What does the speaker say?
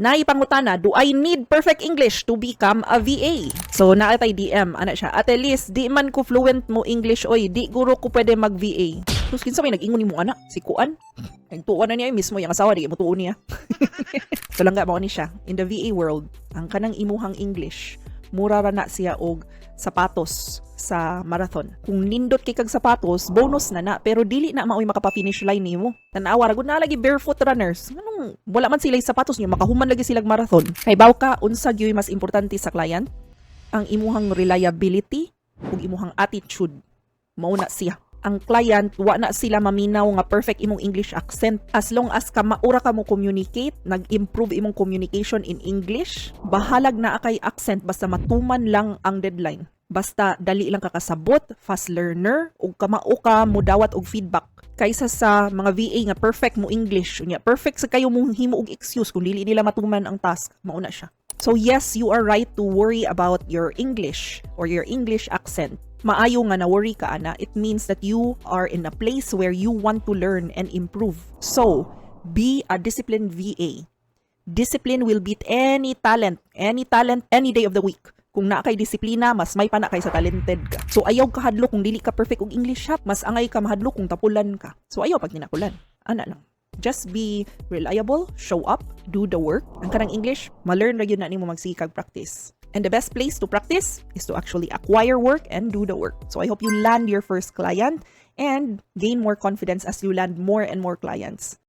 Naay pangutana, "Do I need perfect English to become a VA?" So, naa tay DM, ana siya, "Ate Liz, di man ko fluent mo English, oy, di guro ko pwede mag-VA." So, kinsa may nag-ingon nimo ana? Si Kuan? Nagtuon na niya mismo yung asawa, di mo tuon niya. So langga, mao ni siya. In the VA world, ang kanang imuhang English, mura ra na siya og sapatos sa marathon. Kung nindot kay kag sapatos, bonus na na, pero dili na maoy makapa-finish line nimo. Tanawa ra gud na lagi barefoot runners. Nganong wala man sila sapatos niyo, makahuman lagi silag marathon? Kay baw ka unsa gyud mas importante sa client? Ang imuhang reliability ug imuhang attitude. Mao na siya. Ang client, wa na sila maminaw nga perfect imong English accent. As long as ka maura ka mo communicate, nag-improve imong communication in English, bahalag naa kay accent, basta matuman lang ang deadline. Basta dali lang ka kasabot, fast learner, ug kamao ka mudawat og feedback kaysa sa mga VA nga perfect mo English unya perfect sa kayo mong himo og excuse kung dili nila matuman ang task. Mao na siya. So yes, you are right to worry about your English or your English accent. Maayo nga na worry ka ana. It means that you are in a place where you want to learn and improve. So, be a disciplined VA. Discipline will beat any talent, any day of the week. Kung naa kay disiplina, mas may pa na kay sa talented ka. So ayaw ka hadlok kung dili ka perfect og English ha. Mas angay ka mahadlok kung tapulan ka. So ayaw pag tinapulan. Ana lang. Just be reliable, show up, do the work. Ang kanang English, ma-learn ra gyud na nimo magsige kag practice. And the best place to practice is to actually acquire work and do the work. So I hope you land your first client and gain more confidence as you land more and more clients.